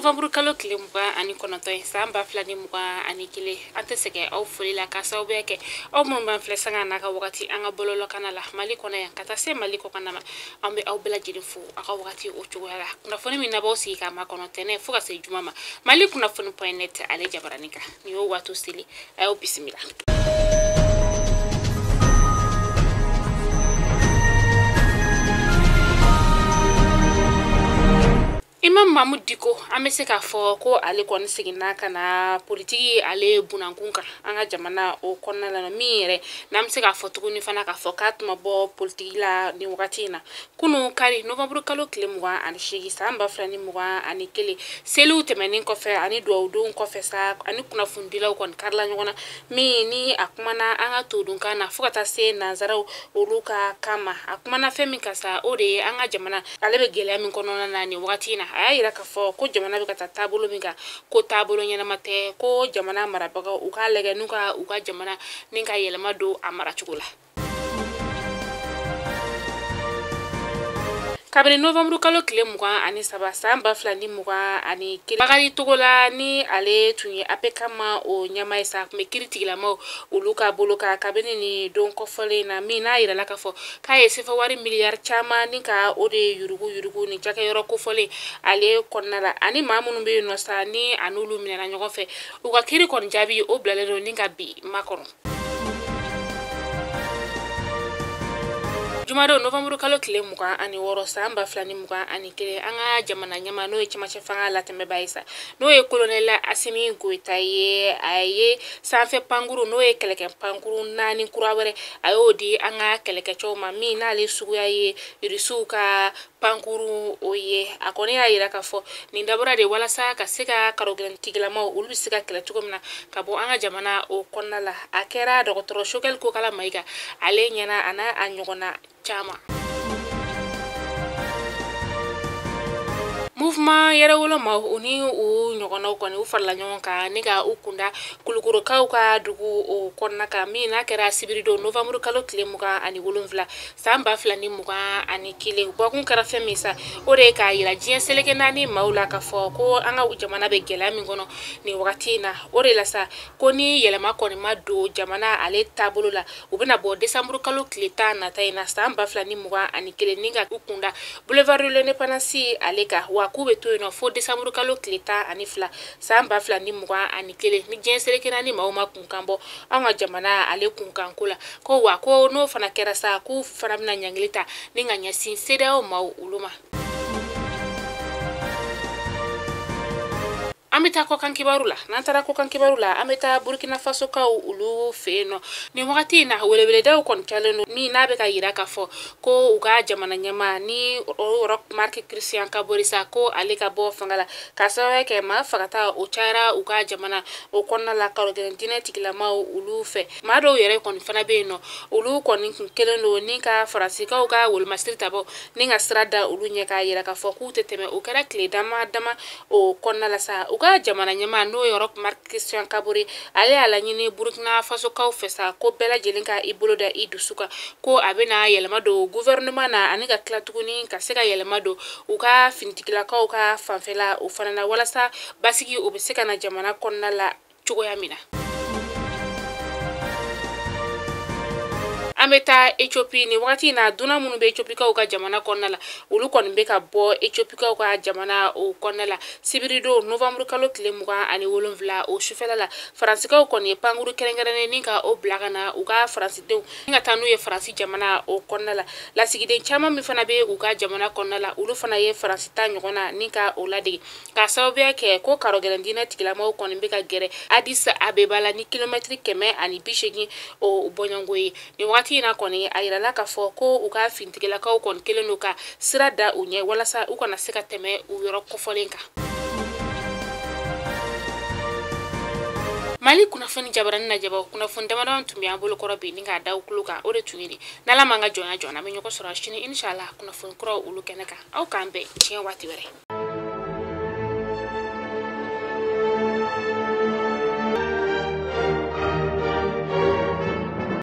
Novembre kalo tile 29 ye san 2021. An tɛ sɛgɛn aw foli la k'a sababuya kɛ aw minnu b'an filɛ sanga n'a ka wagati an ka bɔlɔlɔkana la Mali kɔnɔ yan ka taa se Mali kɔkanna ma. An bɛ aw bɛɛ lajɛlen fo aw ka wagati o cogoya la. Kunnafoni min na b'aw sigi k'a makɔnɔ tɛnɛn fo ka se juma ma, Mali kunnafoni point net ale jabaranin kan. Nin y'o waati seli, a y'aw bisimila. Imam Mahmoud Dicko, an bɛ se k'a fɔ ko ale kɔni seginna ka na politiki ale bunankun kan an ka jamana o kɔnɔna la, min yɛrɛ n'an bɛ se k'a fɔ tuguni fana k'a fɔ k'a tun ma bɔ politiki la nin wagati in na. Kunun kari novembre kalo tile 28 san 2021, seliw tɛmɛnen kɔfɛ ani dugawudonw kɔfɛ sa, ani kunnafonidilaw kɔni karila ɲɔgɔn na, min ni a kumana an ka todunkan na fo ka taa se nanzaraw olu ka kan ma. A kumana fɛn min kan sa, o de ye an ka jamana ale bɛ gɛlɛya min kɔnɔna na nin wagati in na. A y'a yira k'a fɔ ko jamana bɛ ka taa taabolo min kan, ko taabolo ɲɛnama tɛ, ko jamana marabagaw u k'a lajɛ n'u ka u ka jamana ni ka yɛlɛma don a maracogo la. Kabini novembre kalo tile 23 san 2021, Bakari Togola ni ale tun ye APK ma o ɲɛmaa ye sa, a tun bɛ kiiri tigilamaw olu ka bolo kan kabini nin don kɔfɔlen na, min n'a yirala k'a fɔ k'a ye sefa wari miliyari caman ni ka o de yurugu yurugu ni cakɛyɔrɔ kofɔlen ale kɔnɔna la. Ani maa minnu bɛ yen nɔ sa, ni a n'olu minɛna ɲɔgɔn fɛ, u ka kiiri kɔni jaabi o bilalen don ni ka bi makɔnɔ. Jumadon novembre kalo tile 26 san 2021, an ka jamana ɲɛmaa n'o ye cɛmancɛ fanga latɛmɛbaa ye sa, n'o ye colonel Assimi Goïta ye, a ye sanfɛ pankuru n'o ye kɛlɛkɛ pankuru 4 kura wɛrɛ a y'o di an ka kɛlɛkɛcɛw ma, min n'ale suguya ye Irisiw ka pankuru o ye. A kɔni y'a yira k'a fɔ nin dabɔra de walasa ka se ka karogɛlɛntigilamaw olu bɛ se ka kɛlɛ cogo min na ka bɔ an ka jamana o kɔnɔna la. A kɛra dɔgɔtɔrɔ Choguel Kokalla Maïga ale ɲɛna a n'a a ɲɔgɔnna caman. Mouvement yɛrɛwolo maaw u ni u ɲɔgɔnnaw kɔni u farala ɲɔgɔn kan ni ka u kunda Kulukorokaw ka dugu o kɔnɔna kan, min n'a kɛra sibiridon novembre kalo tile 27 san 2021. Bɔkun kɛra fɛn min sa, o de ye k'a yira diɲɛ seleke naani maaw la k'a fɔ ko an ka jamana bɛ gɛlɛya min kɔnɔ nin wagati in na. O de la sa, ko ni yɛlɛma kɔni ma don jamana ale taabolo la, u bɛna bɔ décembre kalo tile 10 nata in na san 2021 ni ka u kunda boulevard de l'Indépendance ale kan, wa k'u bɛ to yen nɔ fo décembre kalo tile 12 san 2021 ni diɲɛ seleke naani maaw ma kunkan bɔ an ka jamana ale kunkanko la. Ko wa ko n'o fana kɛra sa, k'u fana bɛna ɲangili ta ni ka ɲɛsin CEDEAO maaw olu ma. An bɛ taa kɔkan kibaru la. N'an taara kɔkan kibaru la, an bɛ taa Burkina Faso kaw olu fɛ yen nɔ. Nin wagati in na, weleweledaw kɔni cayalen don, min n'a bɛ ka yira k'a fɔ ko u ka jamana ɲɛmaa ni Roch Marc Christian Kabore sa, ko ale ka bɔ fanga la k'a sababuya kɛ maa fagata o cayara u ka jamana o kɔnɔna la karogɛlɛn diinɛ tigilamaw olu fɛ. Maa dɔw yɛrɛ kɔni fana bɛ yen nɔ, olu kɔni kun kɛlen don ni ka Faransikaw ka wolomasiri tabɔ ni ka sira da olu ɲɛ k'a yira k'a fɔ k'u tɛ tɛmɛ. O kɛra tile dama dama o kɔnɔna la sa, u ka jamana ɲɛmaa n'o ye Roch Marc Christian Kabore ale y'a laɲini Burkina Faso kaw fɛ sa, ko bɛɛ lajɛlen ka i bolo da i dusu kan, ko a bɛna yɛlɛma don gouvernement na ani ka tila tuguni ka se ka yɛlɛma don u ka finitigilakaw ka fanfɛla o fana na, walasa basigi o bɛ se ka na jamana kɔnɔna la cogoya min na. An bɛ taa Ethiopie nin wagati in na. Dunan minnu bɛ Ethiopikaw ka jamana kɔnɔna la, olu kɔni bɛ ka bɔ Ethiopikaw ka jamana o kɔnɔna la. Sibiridon novembre kalo tile 27 o sufɛla la, Faransikaw kɔni ye pankuru kɛrɛnkɛrɛnnen ni ka o bila ka na u ka Faransidenw ni ka taa n'u ye Faransi jamana o kɔnɔna la. Lasigiden caman min fana bɛ u ka jamana kɔnɔna la, olu fana ye Faransi ta ɲɔgɔn na ni ka o ladege, k'a sababuya kɛ ko karogɛlɛn diinɛ tigilamaw kɔni bɛ ka gɛrɛ Addis Abeba la ni kilomɛtiri 180 o bɔɲɔgɔnko ye. Nin wagati in na kɔni, a yirala k'a fɔ ko u ka finitigilakaw kɔni kɛlen don ka sira da u ɲɛ walasa u kana se ka tɛmɛ u yɔrɔ kofɔlen kan. Mali kunnafoni jabaranin lajɛbaw, kunnafoni damadɔ tun bɛ an bolo kɔrɔ bi ni k'a da u tulo kan, o de tun ye nin. N'Ala m'an ka jɔnya jɔ, an bɛ ɲɔgɔn sɔrɔ sini inshallah kunnafoni kuraw olu kɛnɛ kan. Aw k'an bɛn diɲɛ waati wɛrɛ.